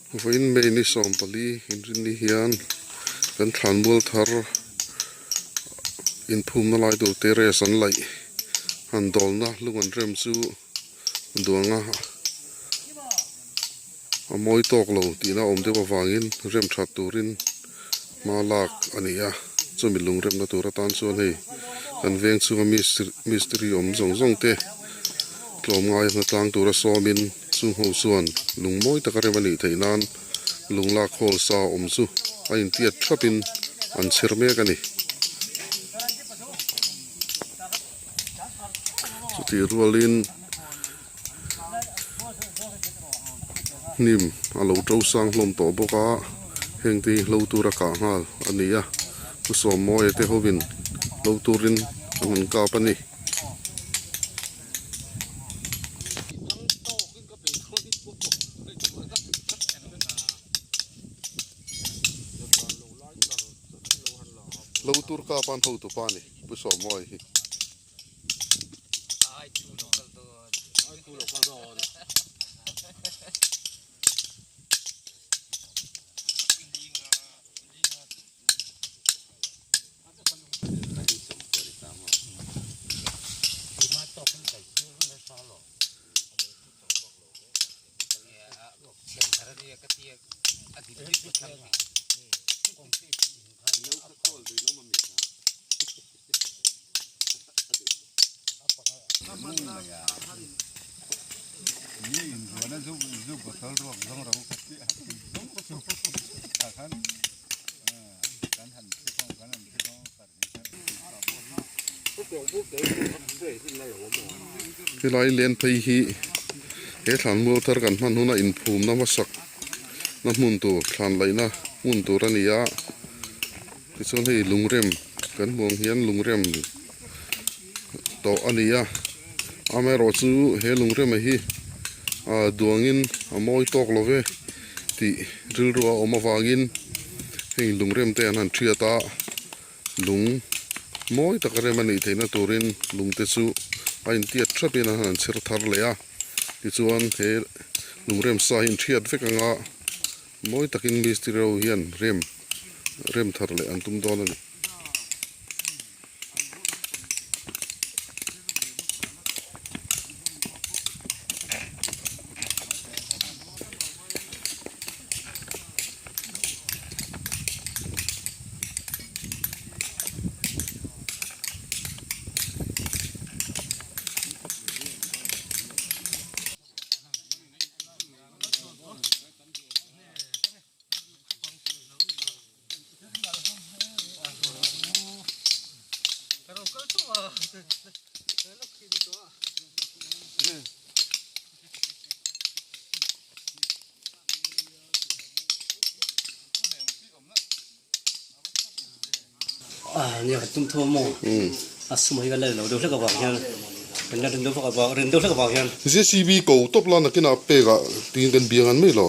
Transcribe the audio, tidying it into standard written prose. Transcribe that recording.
Vawiin May ni 14 inrinni hian kan thlanmual thar inphumna lai tur terrace an laih han dawlna lung an rem chu duanga a mawi tawk lo tihna awm deuh avangin rem that turin hma lak a ni a, chumi lung remna tur atan chuan hei kan veng chhunga mistiri awm zawng zawng te tlawm ngai a hnatlang tura sawmin chung ho chuan lung mawi taka rem a nih theih nan lung lak hawl sa awm chu a intiat thapin an chher mek a ni. Chutih rualin. Hnim a lo to sang hlawm tawh bawk a, heng te hi hlo tura kah nghal a ni a, pu Sawmmawia te hovin hlo turin an han kap a ni. Hlo tur kap an hotu pa a ni pu Sawmmawia hi. Helai len phei hi he thlan mual thar kan hman huna inphumna hmasak na hmun tur thlan laihna hmun tur a ni a tichuan hei lungrem kan hmuh ang hian lungrem tawh a ni a amaherawh chu he lungrema hi ah duangin a mawi tawk lo ve tih rilru a awm avangin heng lungrem te an han thiat a lung mawi taka rem a nih theihna turin lung te chu a intiat thapin an han chher thar leh a tichuan he lungrem sa hi an thiat vek anga mawi takin mistiri ho hian rem rem thar leh an tum dawn a ni. JCB ko tawp la nakinah pek ah tiin kan biang an mai lo.